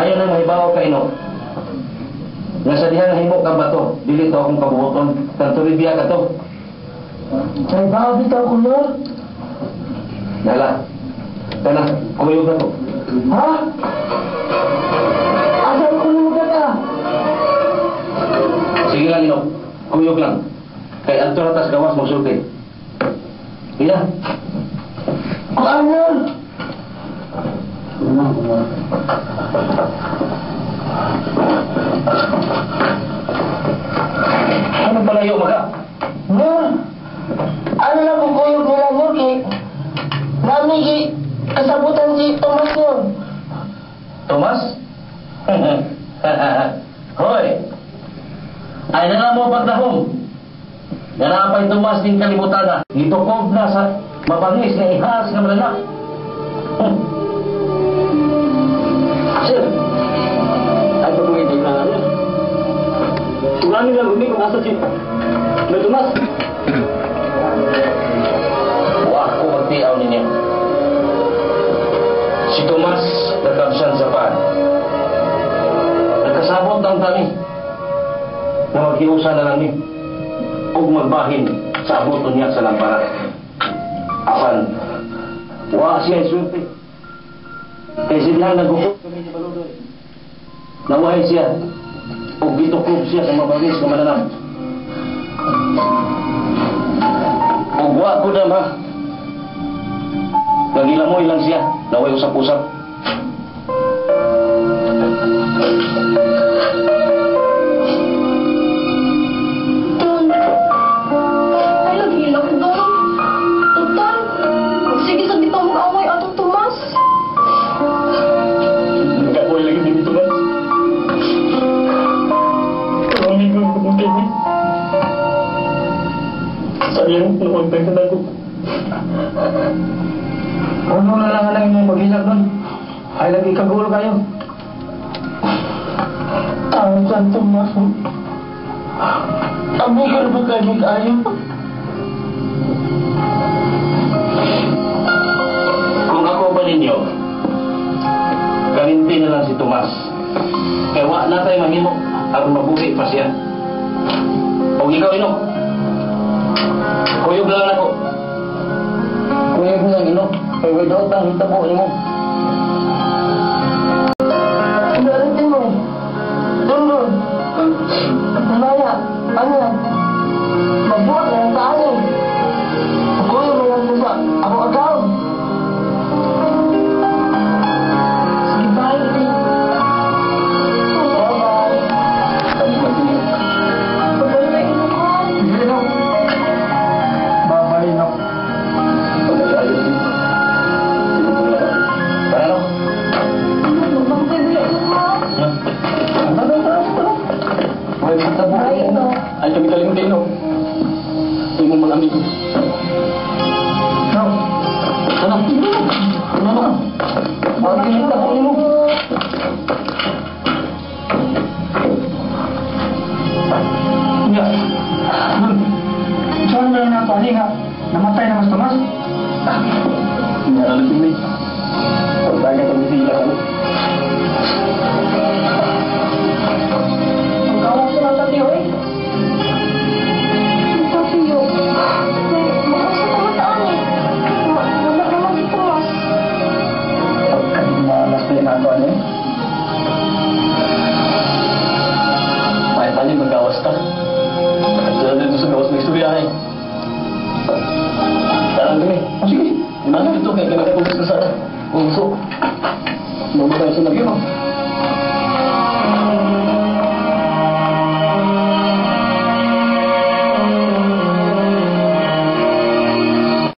Maayo na mahibaw ka, Inok. Nga sa diha nahimo kang bato, dili to akong kabuoton. Tanto biya ka to. Nahibaw bitaw ko, Lord. Dala. Dala, kuyog na to. Ha? Asa ko kuyugan ka? Sige lang, Inok. Kuyog lang. Kay adto na tas gawas magsulti. Iya. Kuan, Lord. Anong palayo maga? Lord, ano lang kung kuyog nila, Lord, kay nami gi kasabutan si Tomas, Lord. Tomas? Hoy! Ay na lang mo pagdahom. Nga naapay Tomas ning kalibutan na. Gitukob na sa mabangis nga ihas nga mananap. Sir, ay pag-uwi na nga niya. Tungani lang umi kung asa si May Tomas. Wa ko magtiaw ninyo. Si Tomas nagkabsan sa pan. Nagkasabot lang kami na maghiusa na lang ni ug magbahin sa abot niya sa lampara. Apan, wa siya swerte. Kay siya nagukod kami ni Baludoy. Nawahay siya ug gitukob siya sa mabangis nga mananap. Ug wa ko dam ha. Nagilamoy lang siya, naway usap-usap. Don, ay naghilak, Don. Total, magsige sa bitaw mag-away atong Tomas. Nag-away lagi din Tomas. Pero amigo ko kung kini. Sayang, nawag na ko. Puno na lang ang imong paghilak nun. Ay lagi kagulo kayo. Tawag sa Tomas. Amigo na ba kayo kayo? Kung ako ba ninyo, karinti na lang si Tomas. Kaya wa na tayo mahimo aron mabuhi pa siya. O ikaw, Inok, kuyog na lang ako. Kuyog na lang, Inok. Kay without ang hitabo nimo.